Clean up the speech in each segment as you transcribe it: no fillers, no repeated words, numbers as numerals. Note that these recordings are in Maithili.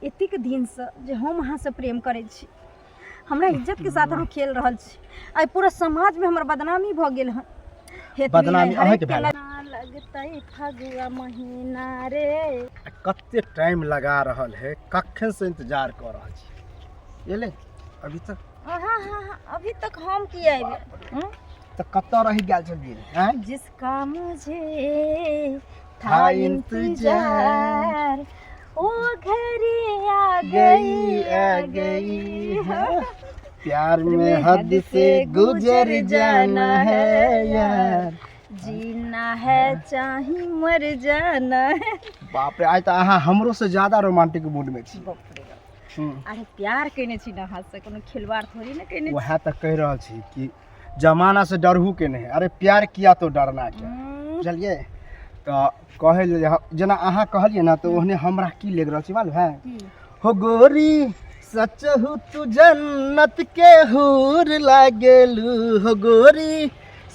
एतेक दिनसँ जे हम अहाँसँ प्रेम करै छी हमरा इज्जतके साथ अहाँ खेल रहल छी आइ पूरा समाजमे हमर बदनामी भऽ गेल हन हेतनी बदनामी नहि, अहाँके हरेक भेल। केना लगतै फगुआ महीना रे। आ कते टाइम लगा रहल है, कखन से इंतजार कऽ रहल छी, एलै अभी तक? हाँ हाँ हाँ, अभी तक हम की आबि? तऽ कतऽ रहि गेल छलियै आँय? जिसका मुझे था था इंतजार ओ घड़ी आ गई आ गई है, प्यार में हद से गुजर जाना है यार, जीना है चाहे मर जाना है। बाप रे, आइ तऽ अहाँ हमरो से ज्यादा रोमांटिक मूड में छी। बाप रे बाप। अरे प्यार केने छी ना हाथ से, कोनो खिलवाड़ थोड़ी ना केने छी। वएह तऽ कहि रहल छी कि जमाना से डरहू के नहीं, अरे प्यार किया तो डरना क्या। बुझलियै? तऽ कहै लेल जेना अहाँ कहलियै ने, तऽ ओहने हमरा की लागि रहल छै मालूम है? की? हो गोरी सचहु तू जन्नत के हूर लागेलू, हो गोरी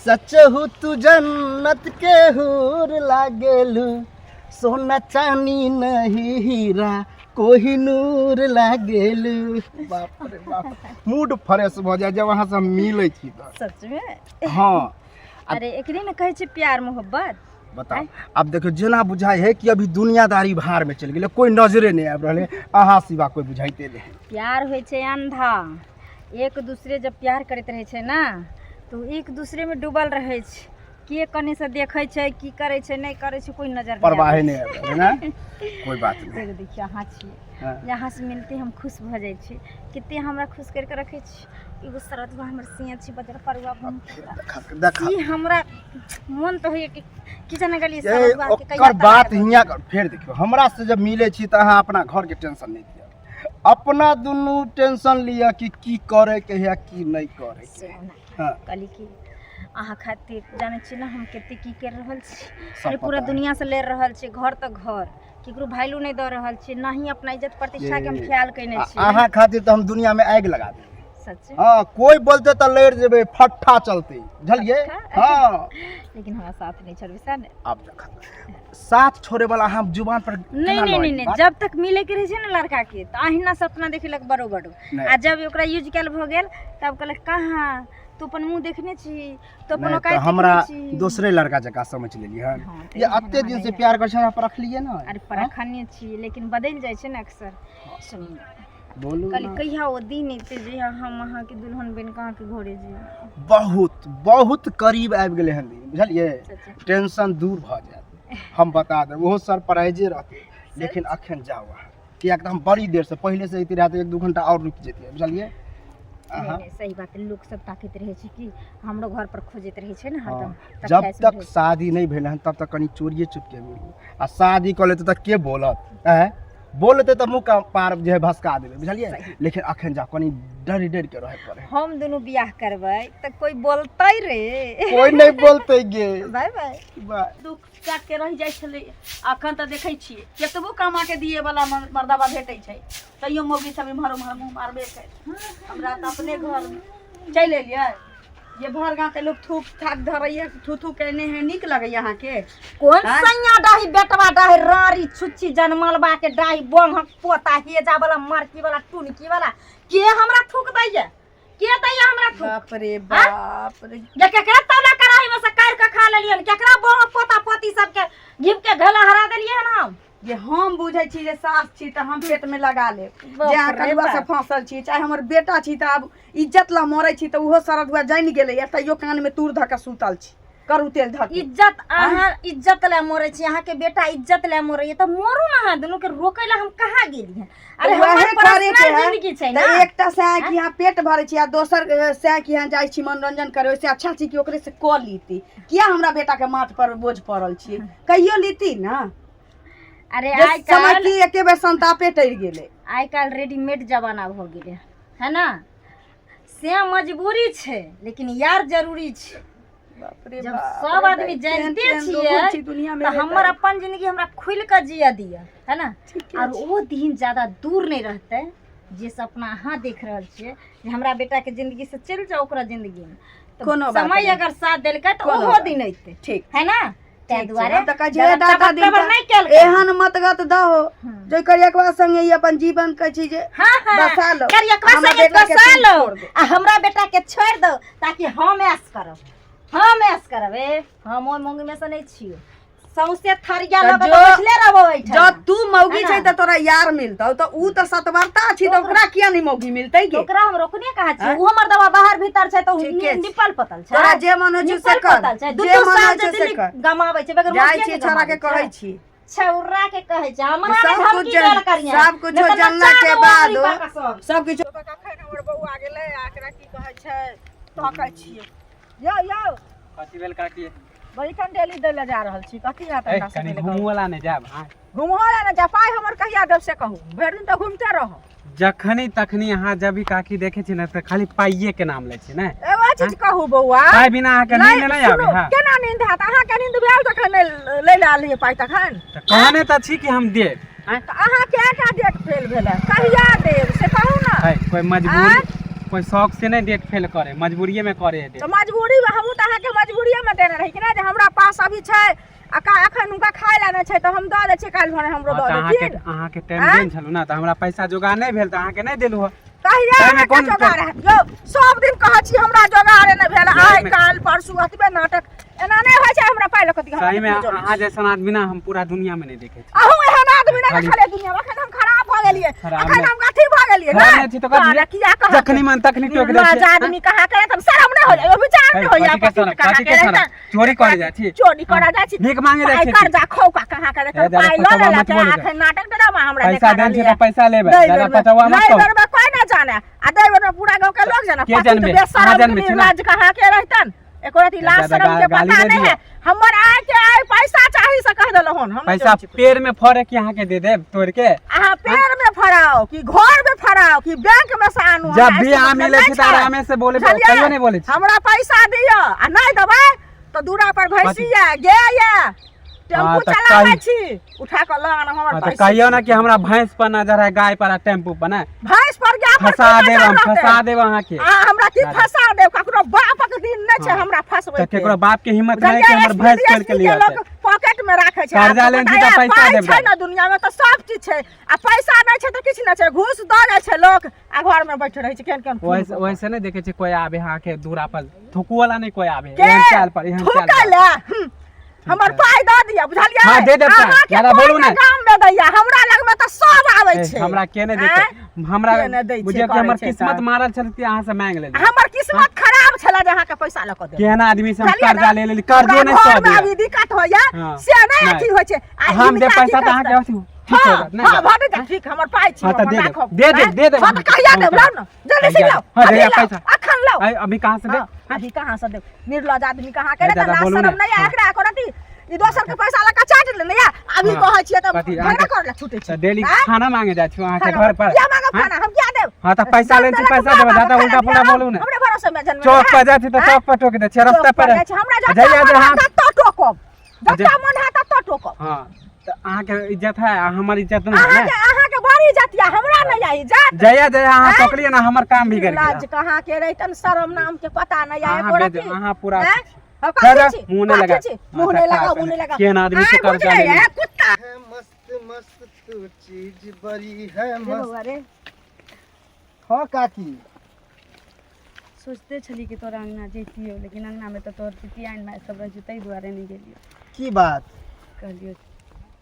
सचहु तू जन्नत के हूर लागेलू, सोना चानी नहीं हीरा कोहिनूर लागेलू। बाप रे बाप, मूड फ्रेश भऽ जाय जब अहाँ से मिलै छी तऽ। सच में? हँ। अरे एकरे ने कहै छै प्यार मोहब्बत। बताउ, आब देखियौ जेना बुझाइ है कि अभी दुनियादारी भार में चलि गेलै, कोई नजरे नहि आबि रहल है, अहाँ सिवा कोई बुझाइते नहि है। प्यार होइ छै अंधा। एक दूसरे जब प्यार करैत रहै छै ने, तऽ ओ एक दूसरे में डूबल रहै छै। के कने से देखै छै, की करै छै, नहि करै छै, कोई नजर नहि परवाहे आबै नहि आबि रहल है ने, कोई बात छै। नहि। एगो देखियौ, अहाँ छियै, हाँ। यहाँ से मिलते हम खुश भऽ जाइ छी। कते हमरा खुश करि कऽ रखै छी। एगो शरदुआ हमर सिया छी, बजर परुआ। देखा देखा। ई हमरा मन तऽ होइए कि की जाने गेलियै ए, शरदुआ के कहिया ओकर बात तलाक दऽ हियाँ कर। फेर देखियौ, हमरा से जब मिलै छी तऽ अहाँ अपना घरके टेंशन नहि लिअ, अपना दुनू टेंशन लिअ कि की करे के है, की नहि करे के है। सुनू ने। हाँ। कहली कि अहाँ खातिर जानै छी ने हम कते की करि रहल छी? सब अरे पूरा पता है। दुनिया से लड़ि रहल छी, घर तऽ घर केकरो वैल्यू नहि दऽ रहल छी, ना ही अपना इज्जत प्रतिष्ठा के हम ये, ख्याल केने छी। अहाँ खातिर तऽ हम दुनिया में आगि लगा देबै। सच? हाँ, कोई बोलते तऽ लड़ि जेबै, फट्ठा चलते, बुझलियै? फट्ठा? हाँ। लेकिन हमरा साथ नहि छोड़बै, सएह ने? आब देख, साथ छोड़े वाला अहाँ जुबान पर नहि। केना नहि लऽ नहि आयब नहि बात? जब तक मिले के रहै छै ने लड़का के, तऽ अहिना सपना देखेलक बड़ो बड़ो। नहि। आ जब ओकरा यूज कयल भऽ गेल, तब कहलक कहाँ तू अपन मुँह देखने छी, तो अपन नहि तऽ औकात हमरा देखने छी। दोसरे लड़का जकाँ समझ लेलियै हन। हाँ, तऽ ये एहन एते अहाँ दिन से नहि। प्यार करै छै, हमरा परखलियै ने? अरे परखने छी, लेकिन बदलि जाइ छै ने अक्सर। सुनू ने, बोलू कहली ने। कहिया ओ दिन एतै जहिया हम अहाँके दुल्हन बनि कऽ अहाँके घरे जेबै? बहुत बहुत करीब आबि गेलै हन दिन, बुझलियै? सच? टेंशन दूर भऽ जायत, हम बता देब। ओहो सरप्राइजे रहतै। लेकिन अखन जाउ अहाँ, किएक तऽ हम बड़ी देरसँ, पहिले से अयती रहए तऽ एक दू घंटा आओर रुकि जैतियै, बुझलियै नहि। अहाँ नहि, सही बात है। लोक सब ताकैत रहै छै कि हमरो घर पर खोजैत रहै छै ने हरदम। हँ, जब तब तक शादी नहि भेल हन तब तक कनि चोरिए चुपके मिलू, आ शादी कऽ लेतै तऽ के बोलत? आँय, बोलतै तऽ मुँह का पार जे है भसका देबै, बुझलियै? लेकिन अखन जाउ, कनि डरि डरि के रहै पड़े। हम दुनू बियाह करबै तऽ कोई बोलतै रे? कोई नहि बोलतै गे। बाय बाय। बाय। दुख चाक के रहि जाइ छलै। अखन तऽ देखै छियै, केतबो कमा के दिए वाला मर्दाबा भेटै छै, तैयो मौगी सब इम्हर उम्हर मुँह मारबे करै। हमरा तऽ अपने घर चलि एलियै जे भर गाँव के लोग थूक थाक धरैया, थू थू केने है। नीक लगैया अहाँके? कोन आँय? सैया डाही बेटवा डाही रारी छुच्छी जनमलबा के डाही बंहक पोता हेजा वाला मरकी वाला टुनकी वाला के हमरा थूक दैया? के दैया हमरा थूक? बाप रे बाप रे। जे केकरा तौला कड़ाही में से काटि के खा लेलियन? केकरा बंहक पोता पोती सबके घिब के घैला हरा देलियै हन हम? जे हम बुझै छी जे सास छी तऽ हम पेट में लगा लेब। बाप जे अहाँ रे कलुआ से बाप। फंसल छी, चाहे हमर बेटा छी, तऽ आब इज्जत ला मरै छी तऽ ओहो सरदुआ जानि गेलैया, तैयो कान में तूर धऽ के सुतल छी, करू तेल धऽ के। इज्जत, अहाँ इज्जत ले मरै छी, अहाँके बेटा इज्जत ले मरैया, तऽ मरू ने अहाँ। दुनू के रोकै ला हम कहाँ गेलियै? अरे वएह हमर करे के पर्सनल है। जिंदगी छै तऽ ने। एकटा सएह कि अहाँ पेट भरै छी आ दोसर सएह कि अहाँ जाइ छी मनोरंजन करे, ओहिसे अच्छा छी कि ओकरे से कऽ लीती। किया हमरा बेटा के माथ पर बोझ पड़ल छी? कहियो लीती ने। अरे जे आइ समय काल्हि की एके बेर संतापे टरि गेलै। आइ काल्हि रेडीमेड जमाना भऽ गेलै है ना, से मजबूरी छै, लेकिन यार जरूरी छै। बाप रे जब बाप सब रे आदमी दाइ, जानिते केहन केहन लोग छियै होइ छै दुनिया में तऽ रे हमर दाइ। अपन जिंदगी हमरा खुलि कऽ जियऽ दिअ, है ना? ठीके और छै। ओ दिन ज्यादा दूर नहि रहतै जे सपना अहाँ देख रहल छियै जे हमरा बेटाके जिंदगी से चलि जाउ ओकरा जिंदगीमे, तऽ कोनो बात समय नहि। अगर साथ देलकै तऽ कोनो ओहो बात दिन अयतै। ठीक। है ना? ताहि दुआरे हम तऽ कहै छियै, जब दादा तबक दिन तबक नहि केलकै। एहन मतगत दहो जे करियकवा संगे ई अपन जीवन कहै छी जे हाँ हाँ बसा लो। करियकवा हमर संगे बेटा के बसा तुम लो छोड़ दो। आ हमरा बेटा के छोड़ दो ताकि हम ऐश करब, हम ऐश करब। ए हम ओहि मूंग में से नहीं छियो, सौंसे थरिया तऽ लऽ कऽ जो- बैठले रहबो एहिठाम। जँ तू मौगी है छै ना? तऽ तोरा यार मिलतौ, तऽ ऊ तऽ सतवर्ता छी, तऽ ओकरा किया नहि मौगी मिलतै गे? ओकरा हम रोकने कहाँ छियै? उ हमर दवा बाहर भीतर छै तऽ उ ठीके छै। निपल पतल छै। तोरा जे मन होइ छौ से निपल कर। पतल छै। दू जे दू मन साल होइ से छौ से दिल्ली कर। गमाबै छै, बगैर जाइ मौगिए छी के छोड़ा के गमाबै कहै छै। छी। छौरा के कहै छै, हमरा सब नहि कुछ धमकी देल करिहे। सब कुछो नहि तऽ जानला नचा के देबो बाद अबरी पर का सब। सब किछु कखन हमर बौआ गेलै आ एकरा की कहै छै तकै छियै। यौ यौ। कथी भेल काकी? बड़ी कन डेली दै लए जा रहल छी, कथी हैत? ए हमरा कनि सबके घुमू वाला नहि जायब आँय? घुमहो लए ने जा, पाइ हमर कहिया देब से कहू? भरि दिन तऽ घुमिते रहब। जखनी तखनी अहाँ जब भी काकी देखे छी ने तऽ खाली पाइये के नाम लै छी ने। एगो चीज कहू बौआ, पाइ बिना अहाँके नींद नहि आबै? सुनू, हँ। केना नींद हैत? अहाँके नींद भेल तखन नहि लै लए आलियै पाइ तखन? तऽ कहने तऽ छी कि हम देब आँय? तऽ अहाँ कएटा डेट फेल भेलै? कहिया देब से कहू ने। है, कोइ मजबूरी कोइ शौक से नहि डेट फेल करे, मजबूरिये में करे है तऽ डेट। मजबूरीमे हमहूँ तऽ अहाँके मजबूरिएमे देने रही कि नहि, जे हमरा पास अभी छै आ का एखन हुनका खाय लए नहि छै तऽ हम दऽ दै छियै, काल्हि भने हमरो हँ, दऽ तऽ अहाँके देथिन। अहाँके टाइम आँय? देने छलहुँ ने, तऽ हमरा पैसा जोगाड़ नहि भेल तऽ अहाँके नहि देलहुँ हँ। कहिया ताहिमे अहाँके कोन जोगाड़ है यौ? सब दिन कहै छी हमरा जोगाड़े नहि भेल, आइ सहीमे- काल्हि परसू एतबे नाटक, एना नहि होइ छै। हमरा पाइ लऽ कऽ दिअ, हमरा सही में जरूरी अहाँ छै। जैसन आदमी ना हम पूरा दुनिया में नहीं देखे छी। अहूँ एहन आदमी नहि खाली- देखलियै दुनिया में। एखन हम खराब भऽ गेलियै? खराब एखन नहि। हम अथी भऽ गेलियै? खराब नहि नहि छी तऽ कथी? तोरा किया कहत? जखनी मन तखनी टोक दै निर्लज छियै। आदमी कहाँ करे तऽ शरम नहि होइया, विचार है, नहि होइया। कथी के शरम? कहाँ कथी के के शरम? चोरी करे जाइ छी? चोरी करे जाइ छी? भीख मांगे जाइ पाइ छी? कर्जा खौका कहाँ करे? ए, दादा, पाइ लऽ पचवा लेलक मत बोलू। एखन नाटक ड्रामा हमरा पैसा देखा देन रहल छी यऽ। तऽ पैसा लेबै, दै ज्यादा बेरमे- पचवा मत लै कहू। बेरमे कोइ नहि जाने आ दै बेरमे पूरा गाँव के लोग जाने। के पति तऽ जानबे? बेशरम अहाँ जानबे छी ना? निर्लज कहाँ के रहितन, एको रति लाज ज्यादा शरम के गाली पता नहि नहीं है। दिअ। हमर आय के आय पैसा चाही से कह देलहुँ हन, हम नहि पैसा जनै छी कुछ। पेड़ में फड़े कि अहाँके दे देब तोड़ के? अहाँ पेड़ में फड़ाओ कि घर में फड़ाओ कि बैंक में से आनू, जब हमरा भी एहिसँ अहाँ मतलब मिलै नहि छी तऽ छै। आरामे से बोले, बुझलियै? कहियो नहि बोलै छी। हमरा पैसा दिअ आ नहि देबै तऽ दूरा पर भैंसी ये, गाय ये, टेम्पू हाँ, तऽ चलाबै कहि- छी, उठा कऽ लऽ आनब हमर हाँ, तऽ पैसा। कहियो ना कि हमरा भैंस पर नजर है, गाय पर आ टेम्पू पर ना। भैंस पर गाय पर फंसा की देब नजर हम, रहतै? फंसा देब अहाँके। आ हमरा की दादा। फंसा देब? ककरो बापक दिन नहि छै हाँ। हमरा फंसबै तऽ के। केकरो बाप के हिम्मत नहीं कि बुझलियै? हमर भैंस SP खोल के के लिए लोग पॉकेट में राखे छै। कर्जा आपको लेने छी पता तऽ है, पैसा पाइ देब छै दादा। ने दुनिया में तऽ सब चीज छै आ पैसा नहि छै तऽ किछु नहि छै। घूस दऽ जाइ छै लोक आ घर में बैठ रहै छै केहन केहन फूल। वैसे वैसे नहीं देखे छी कोई आबे अहाँके दूरा पर, थूकू वाला नहीं कोई आबे। के? एहन चाल पर, एहन चाल थूकै पर। लए हमर पाइ दऽ दिअ, बुझलियै? हाँ, दे देब पाइ। अहाँके ज्यादा कोइ बोलू ने नहि। गाम में दैया, हमरा लग में तऽ सब आबै ए, छै। हमरा के नहि देतै? आँय? हमरा के नहि दै छै, बुझियौ कि करै हमर छै किस्मत तऽ। मारल छल कि अहाँ से मांगि लेली। हमर किस्मत खराब छलै जे अहाँके पैसा लऽ कऽ देब। केहन आदमी से हम बुझलियै कर्जा ने? ले लेली, कर्जो हमरा नहि सह घरमे दिया। अभी दिक्कत होइया हाँ, से नहि नहि। अथी होइ छै। आ हम देब हिनका की पैसा तऽ अहाँके कहतै? अथी ठीक हो हाँ, जायत, नहि हाँ, जायत। भऽ जेतै ठीक, हमर पाइ छी, हाँ, तऽ हमर दे देब, राखब। दे देब, दे देब हाँ, तऽ अहाँके। कहिया देब? लाउ ने, जल्दी से कहिया लाउ, देब? हाँ, अभी जहिया लाउ, पैसा। अखन लाउ। आइ, अभी कहाँ से देब? हाँ, अभी कहाँ से देब? निर्लज आदमी कहाँ के ए, रे, दादा, लाज बोलू शरम ने। नहि हाँ। एकरा एको रति। ई दोसर के पैसा लऽ कऽ चाटि लेने या अभी हाँ। कहै छियै तऽ कथी, झगड़ा अहाँके- करऽ लए छूटै तऽ छै। डेली आँय? खाना मांगे जाइ छी अहाँके खाना घर पर? किया मांगब? हाँ? खाना हम किया देब? हाँ, तऽ पैसा लेने छी, पैसा देबै, ज्यादा उल्टा पुल्टा बोलू ने। हमरे भरोसे में जन्म चौक पर जाइ छी तऽ चौक पर टोकि दै छियै, रास्ता पर जाइ छी, हमरा जतऽ जइया जे मन अहाँ हैत ततऽ टोकब, जतऽ जे- मन हैत ततऽ टोकब। हाँ, तऽ अहाँके इज्जत है आ हमर इज्जत नहीं है। अहाँके अहाँके बड़ी इज्जत या, हमरा नहीं आई इज्जत। जया जया अहाँ आँय? टोकलियै ने, हमर काम बिगड़ गेल। लाज कहाँ के रहितन, शरम नाम के पता नहीं आए अहाँ एको बेज रति। अहाँ पूरा आँय? हम जा, जा, कथी छी? मुँह नहि कथी लगा। छी? मुँह नहीं लगाओ, मुँह नहीं लगाओ। केहन आदमी से आँय, कर्जा बुझलै लेली। है, कुत्ता। है मस्त मस्त तू चीज बड़ी है रे मस्त। बौआ रे। हाँ काकी। सोचते छली कि तोरा अङ्गना जैतियौ, लेकिन अङ्गनामे तऽ तोहर पितियाइन माय सब रहै छै, ताहि दुआरे नहि गेलियौ। की बात? कहलियौ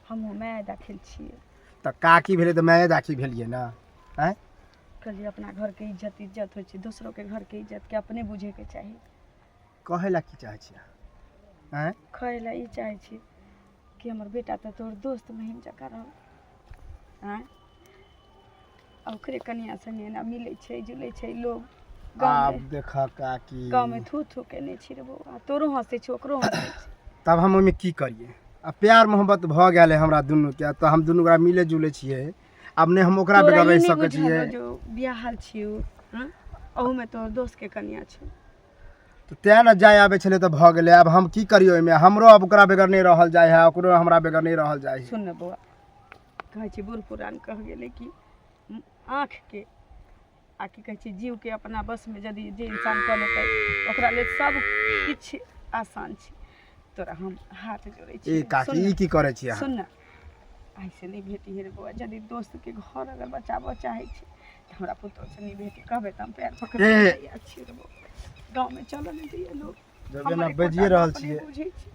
हमहूँ माय दाखिल छियै। तऽ काकी भेलै तऽ माये दाखी भेलियै ने? आँय, कहलियै अपना घरके इज्जत इज्जत होइ छै, दोसरोके घरके इज्जतके अपने बुझैके चाही। कहै लए की चाहै छियै आँय? कहै लए ई चाहै छी कि हमर बेटा तऽ तोहर दोस्त महीम जकाँ रहौ, आँय, आ ओकरे कनिया संगे एना मिलै छै जुलै छै लोग आब गाँवमे। देख काकी, गाँवमे थू थू केने छी रे बौआ, तोरो हँसै छौ, ओकरो हँसै छै। तब हम ओहिमे की करियै? आ प्यार मोहब्बत भऽ गेल है हमरा दुनूके, तऽ हम दुनू गोरा मिले जुले छियै। आब नहि हम ओकरा तोरा बगैर ई रहि नहि सकै बुझल छियै। हौ जो बियाहल छियौ, हँ, अहूमे तोहर दोस्तके कनिया छौ। तऽ तेँ ने जाय आबै छलै तऽ भऽ गेलै। आब हम की करियै ओहिमे? हमरो आब ओकरा बगैर नहि रहल जाइ है, ओकरो हमरा बगैर नहि रहल जाइ है। सुन ने बौआ, कहै छै बूढ़ पुरान कह गेलै कि आँखिके आ की कहै छै जीवके अपना बसमे यदि जे इंसान कऽ लेतै, ओकरा लेल सब किछु आसान छै। तोरा हम हाथ जोड़ै ई छी काकी ई की करै छी अहाँ सुन ना ऐसे नहि भेटी रे बौआ यदि दोस्तके घर अगर बचाबऽ चाहै छी तऽ हमरा पुतोहसँ नहि भेटी कहबै तऽ हम पैर पकड़ ए। तैयार छी रे बौआ गाँवमे चलऽ नहि दैए लोक जब हमर एना एकोटा बजिए रहल गप नहि छियै बुझै छै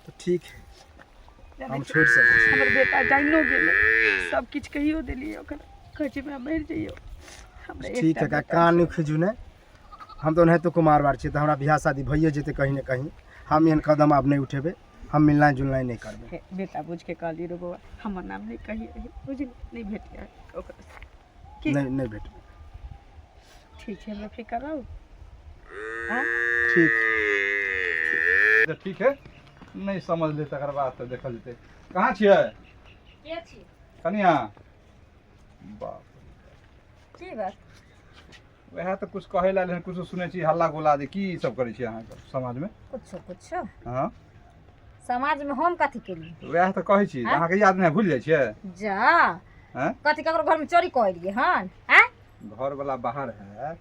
तऽ ठीक है जानै हम छी, छोड़ि सकै छी हमर बेटा जानिओ गेलै सब किछु कहियो देलियै ओकरा कहै छै हमरा मरि जइयौ हमरा ठीक एकटा है का बेटा कान नहि खिजू ने हम तऽ ओनाहितो कुमार बार छियै तऽ हमरा बियाह शादी भइए जेतै कहीं ने कहीं हम एहन कदम आब नहि उठेबै हम मिलनाइ जुलनाइ नहि करबै हे, बेटा बुझिके कहली रे बौआ हमर नाम नहि कहियै बुझली नहि भेटियै ओकरासँ की? नहि नहि भेटबै ठीक छै हमरा फिकर रहू ठीक तऽ ठीक है नहि समझलै तकर बाद तऽ देखल जेतै कहाँ छियै के छी कनिया बाप की बात वएह तऽ कुछ कहै लए आयल कुछो सुनै छी हल्ला गुल्ला जे की ई सब करै छी अहाँके समाजमे कुछो कुछो हँ समाजमे हम कथी केलियै वएह तऽ कहै छी आँय? अहाँके याद नहि भूलि जाइ छियै जा आँय? कथी ककरो घरमे चोरी कऽ एलियै हन आँय घरवला बाहर है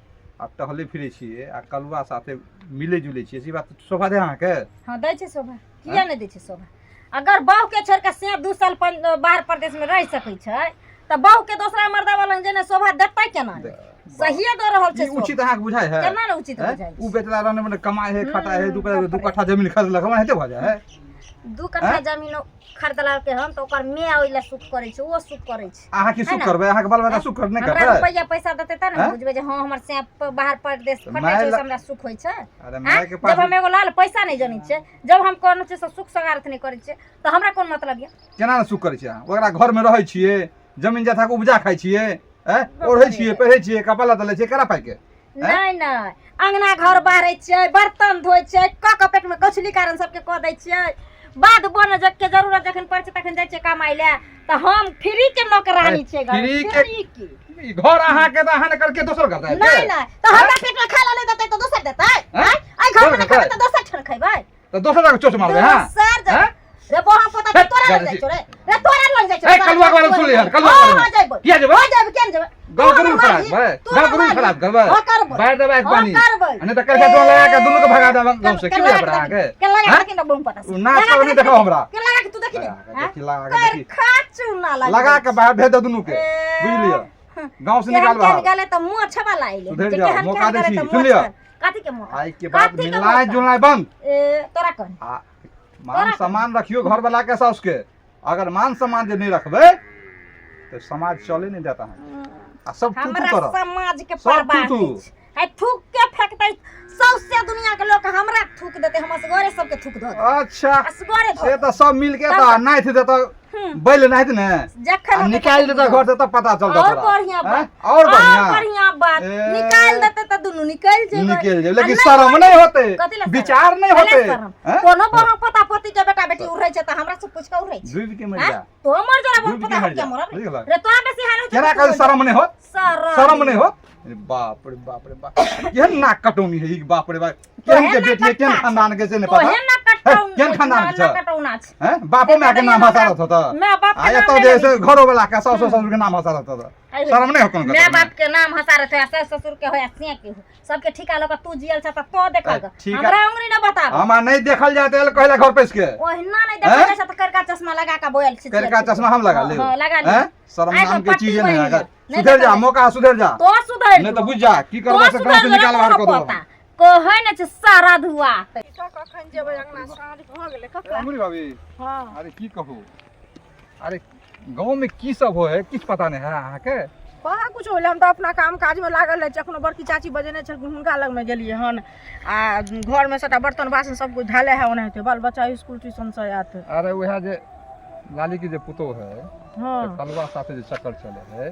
आ टहलै फिरै छियै आ कलुआ साथे मिलै जुलै छियै से बात शोभा दे अहाँके हँ दै छै शोभा किया नहि दै छै शोभा अगर बहुके छोड़ि कऽ से 2 साल बाहर प्रदेशमे रहि सकै छै तऽ बहुके दोसरा मर्दा वाला जेना शोभा देतै केना नहि? सहिए दऽ रहल छै ई उचित शोभा। अहाँके बुझाइ है केना ने उचित हैं? बुझाइ उ छै बेचला रहने मने कमाइ है खटाइ है बाप दू रे। कट्ठा जमीन खरीदलक हमरा हेते भऽ जाइ है 2 कट्ठा जमीन खरीदलकै हन तऽ ओकर माय ओहि लए सुख करै छै ओ सुख करै छै अहाँ की है सुख ना? करबै अहाँके बाल बच्चा सुख नहि हमरा करबै रुपैआ पैसा देतै तब ने हैं? बुझबै जे हँ हमर सैप बाहर परदेश तऽ खटै माय छै ओहिसँ लग- हमरा सुख होइ छै अरे आँय? माय के पास जब हम एगो लाल पैसा नहि जनै छियै जब हम कोनो चीजसँ सुख सगारत नहि करै छियै तऽ हमरा कोन मतलब यऽ केना ने सुख करै छियै अहाँ ओकरा घरमे रहै छियै जमीन जथा के उपजा खाइ छियै ऐं ओढ़ै छियै पहिरै छियै कपड़ा लत्ता लै छियै केना पाइके नहि नहि अंगना घर बाहरै छियै बर्तन धोइ छियै कऽ कऽ पेटमे कछुली कारण सबके कऽ दै छियै बाद बन के जरूरत जखन पड़ै छै तखन जाइ छियै कमाइ लए तऽ हम फ्री के नौकरानी छियै घर फ्री के- फ्री के ई घर अहाँके तऽ अहाँ ने करके दोसर करतै नहि नहि तऽ हमरा पेटमे खाय लए नहि देतै तऽ दोसर देतै हैं? आँय? एहि घरमे नहि दोसर खेबै तऽ दोसर ठाम खेबै तऽ दोसर जगह चोट मारबै हँ दोसर जगह हैं? रे बोहा पोता हे, तोरा जा लग जाइ छी। छौ रे रे तोरा लग जाइ छौ ए, कलुआ के बारे में सुन लिहन, कलुआ के बारे में। हां जइबै किया जेबै? हां जइबै केन जेबै गाँव के रूम खराब करबै गाँव के रूम खराब करबै हां करबै बाहर देबै एक हाँ, पानी करबै। आ नहि तऽ कैसे डोल लगा के दुनू के भगा देबै गाँव से की बुझा पड़ा अहाँके के लगा हैं? के ना बम पता उ नाच कर नहीं देखाओ हमरा के लगा के तू देखी ने लगा के हैं? देखी, लगा के कर देखी। खा चूना लगा लगा के बाहर भेज दे दुनू के ए, बुझ लिअ गाँव से केहन निकाल केहन बाहर गेलै तऽ मुँह छबा लाइले सुधरि जे जाओ, केहन मौका केहन दै गेलै छी, तऽ सुन मुँह लिअ। छबा। कथी के मौका आइ के बाद कथी के मिलनाइ मौका? जुलनाइ बंद ए तोरा कह आ मान सम्मान रखियो घर वाला के साउस के अगर मान सम्मान जे नहीं रखबै तऽ समाज चले नहीं देता है आ सब तू तू हमरा करत समाज के सब परवाह थू थू। नहि छै। है थूक के फेकतै सौसे दुनिया के लोक हमरा थूक देतै हम असगरे सबके थूक दऽ देबै अच्छा असगरे धऽ से तऽ सब मिल के तऽ नाथि देतऽ बैल नाथि ने जखन आ होतै निकालि तखन देतऽ घर से तब पता चलतै और तोरा बढ़िया हैं? बात और बढ़िया बढ़िया बात ए। निकाल देते तऽ दुनू निकलि जेबै निकलि जेबै आ लेकिन नहि शरम नहि होतै कथी लए शरम? विचार नहि कथी होतै लए शरम? हैं? कोनो बड़ा पोता पोती के बेटा बेटी उड़ै छै तऽ हमरा से पूछ के उड़ै छै डूबि के मरि हैं? जा तो मर जरा डूबि पोता के मरि हम क्या जा मरब बुझि गेलऽ? रे तोरा बेसी हाल होतौ केना तऽ कहै तू शरम नहि होत शरम शरम नहि होत अरे बाप रे बाप रे बाप केहन नाक कटौनी है ई बाप रे बाप केहन के तोहे बेटी है नाक केहन कट्टा खानदान के से नहि पता तोहे ना कटौन केहन खानदान के ना छ कटौना छै हैं बापो माय के नाम हंसा रहत होता माय बाप के आ नाम एतऽ नहि जे लेबै से घरो वाला के सासु ससुर के नाम हंसा रहत होता अरे, शरम नहि हो कोनो माय बाप के नाम हंसा रहत हो सास ससुर के हो या से के हो सबके ठीका लऽ कऽ तू जियल छ तऽ तो देखल ए, ठीका- हमरा उंगरी न बताब हमरा नहि देखल जाय तऽ कहले घर पैस के ओहिना नहि देखल हैं? जाइ छै तऽ करका चश्मा लगा कऽ बोयल छै करका चश्मा हम लगा लेब हां लगा ले हैं शरम आइ तो नाम के पट्टी चीज नहीं बनि अगर गेल। नहि सुधर जा देखल मौका सुधर जा तो सुधर नहीं तो बुझ जा की तो करबा से गांव से सुधर निकाल बाहर कऽ देबो कहै ने छै सारा धुआ कखन जेबै अंगना साँझ भऽ गेलै कखन अमरी भाभी हँ अरे की कहू अरे गाँव में की सब हो है किछु पता नहीं है अहाँके कहाँ कुछ होलै हम तऽ अपना काम काजमे लागल रहै छी एखनो बड़की चाची बजेने छलखिन हुनका लगमे गेलियै हन आ घरमे सबटा बर्तन बासन सब कुछ धैले है ओनाहिते बाल बच्चा स्कूल ट्यूशनसँ आयत अरे वएह जे लाली के जे पुतोह है हँ तऽ कलुआ साथे जे चक्कर चले है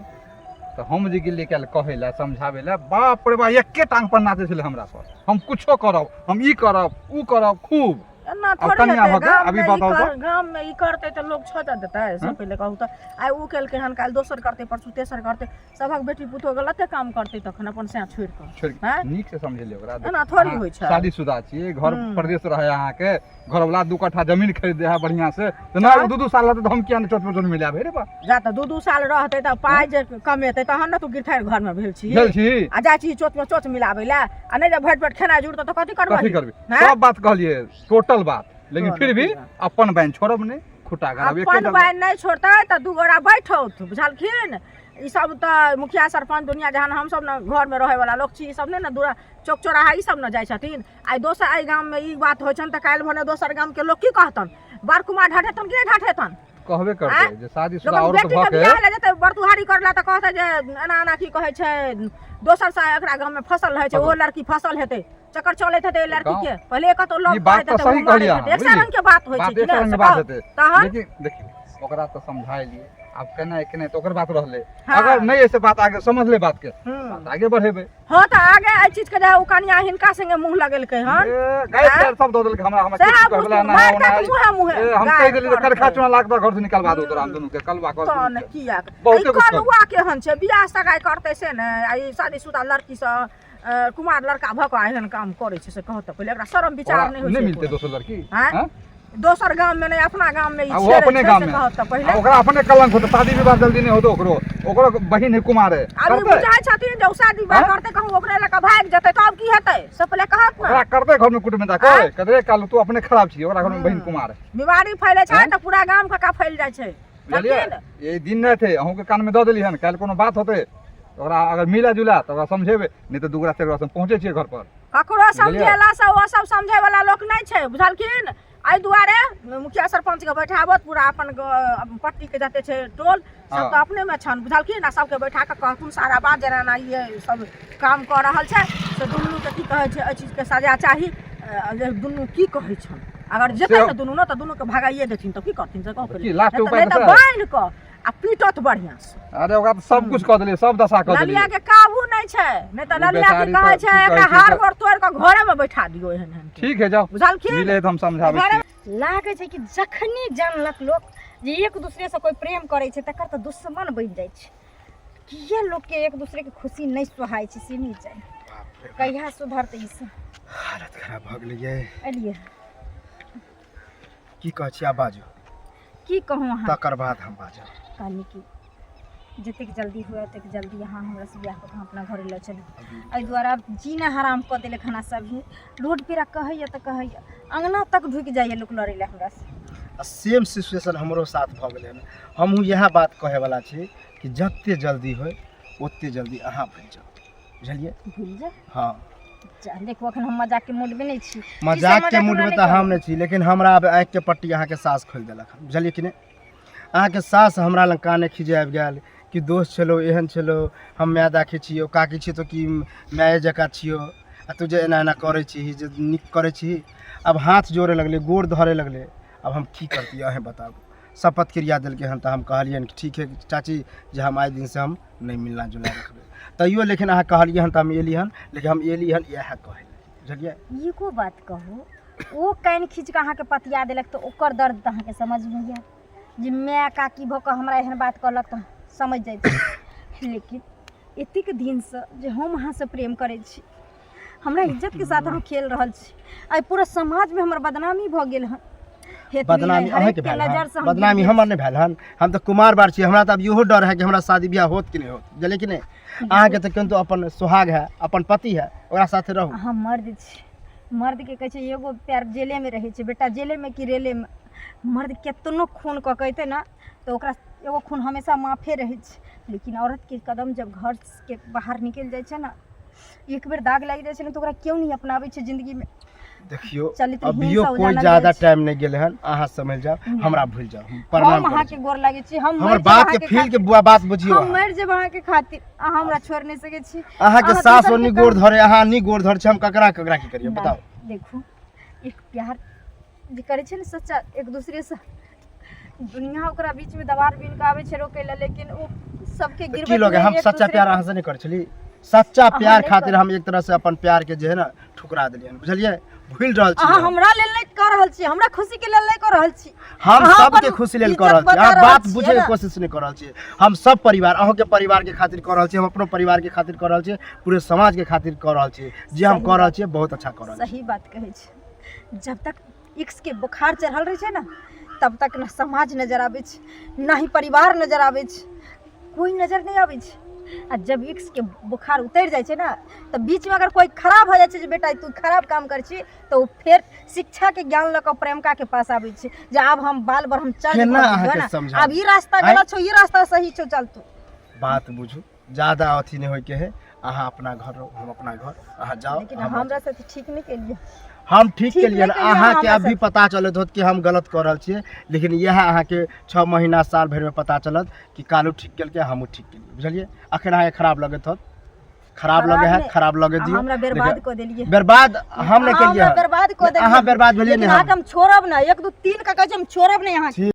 तऽ हम जे गेलियै काल्हि कहै लए समझाबै लए बाप रे बाप एके टांग पर नाचै छलै हमरा पर हम कुछो करब हम ई करब ऊ करब खूब एना आब थोड़े कनिया हेतै भऽ के गाममे अभी ई बताउ तऽ। गाममे ई करतै तऽ लोक छऽ देतै से पहिले कहू तऽ आइ ऊ केलकै हन काल्हि दोसर करतै परसू तेसर करतै सभक बेटी पुतोह गलते काम करतै तखन अपन सएह छोड़ि कऽ छोड़ि कऽ आँय? नीक से समझेलियै ओकरा एना थोड़ी अहाँ होइ छै। शादीशुदा छियै घर हूँ। प्रदेश रहै अहाँके घरवला दू कट्ठा जमीन खरीद दे है बढ़िया से तऽ ना दू दू साल रहतै तऽ हम किया नहि चोट पर मिलाबै रे बा जा तऽ दू दू साल रहतै तऽ पाइ जे कमेतै तहन ने तू गिरथारि घरमे भेल छी भेल छी आ जाइ छी चोटमे चोट मिलाबै लए आ नहि जे भरि पेट खेनाइ जुड़तौ तऽ कथी करबै कथी करबै सब बात कहलियै टोटल बात लेकिन फिर भी अपन बहन छोड़ब नहि, खुटा गाड़ब एके अपन जगह। बहन नहि छोड़तै तऽ दू गोरा बैठौत, बुझलखिन? ई सब तऽ मुखिया सरपंच दुनिया जहान, हमसब ने घरमे रहैवला लोक छी, ई सब नहि ने दूरा चौक चौराहा ई सब ने जाइ छथिन। आइ दोसर एहि गाममे ई बात होइ छनि तऽ काल्हि भने दोसर गामके लोक की कहतन? बड़ कुमार ढठेतन कि नहि ढठेतन? कहबे करतै आँय? जे शादीशुदा लोकक औरत बेटीके भऽ के बियाह लए जेतै बरतुहारी करला तऽ कहतै जे एना एना की कहै छै, दोसर सँ एकरा गाममे फसल रहै छै, ओहो लड़की फसल हेतै, चक्कर चलैत हेतै एहि लड़की के, पहिले कतौ लव ई बात करैत तऽ हेतै, सही मुँह मारैत कहलियै हेतै। अहाँ, एक बुझलियै? रंग के बात होइ छै बात कि एक नहि रंग के से बात कहू? हेतै। तहन लेकिन देखियौ, ओकरा तऽ समझाइलियै, आब केना केना तऽ ओकर बात रहलै। हाँ। अगर नहि ऐसे बात आगे समझले बात के, हम्म। बात आगे बढ़ेबै। हँ तऽ आगे एहि चीज के जे ओ कनिया हिनका संगे मुँह लगेलकै हन, ए, गारि आँय? तारि सब दऽ देलकै हमरा, हमरा सएह किछु कहबला बुझू, ना मारि ओना। काट मुँहे मुँहे, ए, हम गारि कहि देलियै जे पड़तै। करखा चूना लाख घर से निकलवा दो तोरा हम दुनू के कलवा कर तहन दुनू के। किया बहुते ई कुछ कर। कलुआ केहन छै, बियाह सगाइ करतै से ने, आ ई शादीशुदा लड़की सँ कुमार लड़का भऽ कऽ एहन काम करै छै से कहत तऽ पहिले एकरा शरम विचार ओकरा नहि होइ नहि छै मिलतै एको। दोसर लड़की। आँय? आँय? दोसर गाम में नहि, अपना गाम में ई आ ओहो छेड़ै अपने छै गाम से में। कहत तऽ आ पहिले ओकरा अपने कलंक होतै, शादी विवाह जल्दी नहि होतै ओकरो, ओकरो बहिन है कुमार है। आब ई करतै? बुझाइ छथिन जे ओ शादी विवाह आँय? करतै, कहूँ ओकरे लऽ कऽ भागि जेतै तब की हेतै, से पहिले कहत ने। ओकरा करतै घर में कुटुम्ब में आँय? कहतै कालू तू अपने खराब छी, ओकरा घर में बहिन कुमार है। बीमारी फैलै छै आँय? तऽ पूरा गाम कका फैल जाइ छै। बुझलियै? बुझलखिन? ये दिन नहि थे, अहूँके कान में दऽ देली हन, काल्हि कोनो बात होतै ओकरा अगर मिला जुला तऽ ओकरा समझेबै, नहि तऽ दू गोरा चारि गोरा से पहुँचै छियै घर पर। ककरो बुझलियै? समझेलासँ ओ सब समझै वाला लोक नहि छै, बुझलखिन? एहि दुआरे मुखिया सरपंच के बैठाबत पूरा अपन पट्टी के जते छै टोल सब हाँ। तऽ अपने में छन, बुझलखिन? आ सबके बैठा कऽ कहथुन सारा बात, जेना एना ई सब काम कऽ रहल छै से दुनू के की कहै छै, एहि चीज के सजा चाही। जे दुनू की कहै छन, अगर जेतै से- ने दुनू ने तऽ दुनू के भगाइए देथिन तऽ की करथिन से कहू की पहिले। लास्ट नहि तऽ उपाय नहि तऽ तऽ बान्हि कऽ आ पीटत बढ़िआँ से। अरे ओकरा तऽ सब कुछ कऽ देलियै, सब दशा कऽ ललिया देलियै। के काबू नहि छै, नहि तऽ ओ ललिया की बेचारी कहै तऽ छै, की एकरा कहै छै हार तऽ- गोर तोड़ि कऽ घरे मे बैठा दियौ एहन एहन के। ठीक है जाओ, बुझलखिन? मिले तऽ हम समझाबै घरे छी। लागै छै कि जखनी जानलक लोक जे एक दूसरेसँ कोइ प्रेम करै छै तकर तऽ दुश्मन बनि जाइ छै। किया लोकके एक दूसरेके खुशी नहि सोहाइ छै से नहि जानि, कहिया सुधरतै ई सब। हालत खराब भऽ गेलै ये। एलियै। की कहै छी, आब बाजू। की कहूँ अहाँ? तकर बाद हम बाजब। कहली कि जतेक जल्दी हुए ओतेक जल्दी अहाँ हमरा से बियाह कऽ कऽ अपना घरे लऽ चलू। एहि दुआरे आब जीना हराम कऽ देलक हन सभी। रोड पेरा कहैया तऽ कहैया, अङ्गना तक ढुकि जाइए लोक लड़ै लए हमरा से। आ सेम सिचुएशन हमरो साथ भऽ गेलै हन। हमहूँ इएह बात कहैवला छी कि जते जल्दी होइ ओते जल्दी अहाँ भूलि जाउ, बुझलियै? भूलि जाउ? हँ। जा, देखू अखन हम मजाकके मूडमे नहि छी। मजाकके मूडमे तऽ हम नहि छी, लेकिन हमरा आब आँखिके पट्टी अहाँके सास खोलि देलक हन, बुझलियै कि नहि? अहाँके सास हमरा लग काने खीजे आबि गेल कि दोस्त छलौ, एहन छलौ, हम माय दाखै छियौ, काकी छियौ तऽ की माये जकाँ छियौ, आ तू जे एना एना करै छिही जे नीक करै छिही। आब हाथ जोड़े लगलै, गोड़ धरे लगलै। आब हम की करतियै अहेँ बताबू। शपथ क्रिया देलकै हन तऽ हम कहलियनि कि ठीक है चाची, जे हम आइ दिनसँ हम नहि मिलना जुलना रखबै, तैयो लेकिन अहाँ कहलियै हन तऽ हम एली हन, लेकिन हम एली हन इएह कहै लए, बुझलियै? एगो बात कहू, ओ कानि खींच कऽ अहाँके पतिया देलक तऽ ओकर दर्द तऽ अहाँके समझमे आयल जे माय काकी भऽ कऽ हमरा एहन बात कहलक तऽ समझ जाइ छी, लेकिन एतेक दिनसँ जे हम अहाँसँ प्रेम करै छी, हमरा इज्जतके साथ अहाँ खेल रहल छी, आइ पूरा समाजमे हमर बदनामी भऽ गेल हन। हेतबी बदनामी नहि, हरेक अहाँके के भेल हन? नजरसँ हम बदनामी गिर गेल हमर नहि भेल हन। हम तऽ कुमार बार छी, हमरा तऽ आब इहो डर है कि हमरा शादी बियाह होत कि नहि होत, बुझलियै कि नहि? अहाँके तऽ किन्तु अपन सुहाग है, अपन पति है, ओकरा साथे रहू। अहाँ मर्द छी, मर्दके कहै छै एगो पैर जेलेमे रहै छै बेटा, जेलेमे कि रेलेमे। मर्द केतनो खून कऽ के अयतै ने तऽ ओकरा एगो खून हमेशा माफे रहै छै, लेकिन औरतके कदम जब घरके बाहर निकलि जाइ छै ने, एक बेर दाग लागि जाइ छै ने, तऽ ओकरा केओ नहि अपनाबै छै जिन्दगीमे। देखियौ, चरित्रहीन अभियो सब कोइ जानल ज्यादा जाइ छै। टाइम नहि गेलै हन, अहाँ समझ जाउ, हमरा भूलि जाउ, हम प्रणाम हम करै छी। अहाँके गोर लागै छी, हम हमर मरि जेब बात के अहाँके फील के खातिर। बुआ बात बुझियौ हम अहाँ। मरि जेब अहाँके खातिर, अहाँ हमरा छोड़ि नहि सकै छी। अहाँके अहाँ सास दोसरके ओनी गोर कहू। धरे, अहाँ नी गोर धरे छी, हम ककरा ककरा की करियै बताउ? नहि, देखू एक प्यार जे करै छै ने सच्चा एक दूसरेसँ, दुनिया ओकरा बीचमे दबार बीन कऽ आबै छै रोकै लए, लेकिन ओ सबके तऽ गिरबैत की लोग नहि, हम एक सच्चा दूसरे प्यार के- अहाँ से नहि करै छली? सच्चा अहाँ प्यार नहि खातिर करै। हम एक तरह से अपन प्यार के जे है ना ठुकरा देलियै हन, बुझलियै? भूलि रहल छी अहाँ हम। हमरा लेल नहि कऽ रहल छी, हमरा खुशी के लेल नहि कऽ रहल छी। हम अहाँ सबके अपन खुशी लेल इज्जत कऽ रहल छी। बचा अहाँ रहल बात छियै बुझै के ने। कोशिश नहि कऽ रहल छी। हम सब परिवार, अहूँके परिवार के खातिर कऽ रहल छी, हम अपनो परिवार के खातिर कऽ रहल छी, पूरे समाज के खातिर कऽ रहल छी। जे हम सही कऽ रहल बात। छियै बहुत अच्छा कऽ रहल छी। सही बात कहै छी। जब तक इक्स के बोखार चढ़ल रहै छै ने तब तक न समाज नजर आबै छै, न ही परिवार नजर आबै छै, कोइ नजर नहि आबै छै। आ जब इक्स के बुखार उतरि जाइ छै ने तऽ बीचमे अगर कोइ खराब भऽ जाइ छै जे बेटा तू खराब काम करै छी तऽ ओ फेर शिक्षाके ज्ञान लऽ कऽ प्रेमिकाके पास आबै छै जे आब हम बाल ब्रह्मचर्य केना भऽ गेलियौ अहाँके ने समझाबी? आब ई रास्ता आँय? गलत छौ, ई रास्ता सही छौ, चल तू। बात बुझू, ज्यादा अथी नहि होइके है। अहाँ अपना घर रहू, हम अपना घर, अहाँ जाओ। लेकिन हम हमरा साथ ठीक नहि केलियै। हम ठीक ठीक केलियै। नहि केलियै अहाँके हमरा अभी साथ। पता चलैत होत कि हम गलत कऽ रहल छियै, लेकिन इएह अहाँके 6 महीना साल भरिमे पता चलत कि कालू ठीक केलकै, हमहूँ ठीक केलियै, बुझलियै? अखन अहाँके खराब लगैत होत, खराब लगे है, नहि। खराब लगे अहाँ दियौ। हमरा बर्बाद कऽ देलियै। बर्बाद हम नहि अहाँ केलियै हमरा हन। बर्बाद कऽ देलियै। अहाँ बर्बाद भेलियै लेकिन नहि अहाँके हम। हम छोड़ब नहि, 1 2 3 का कहै छै, हम छोड़ब नहि अहाँके। ठीक।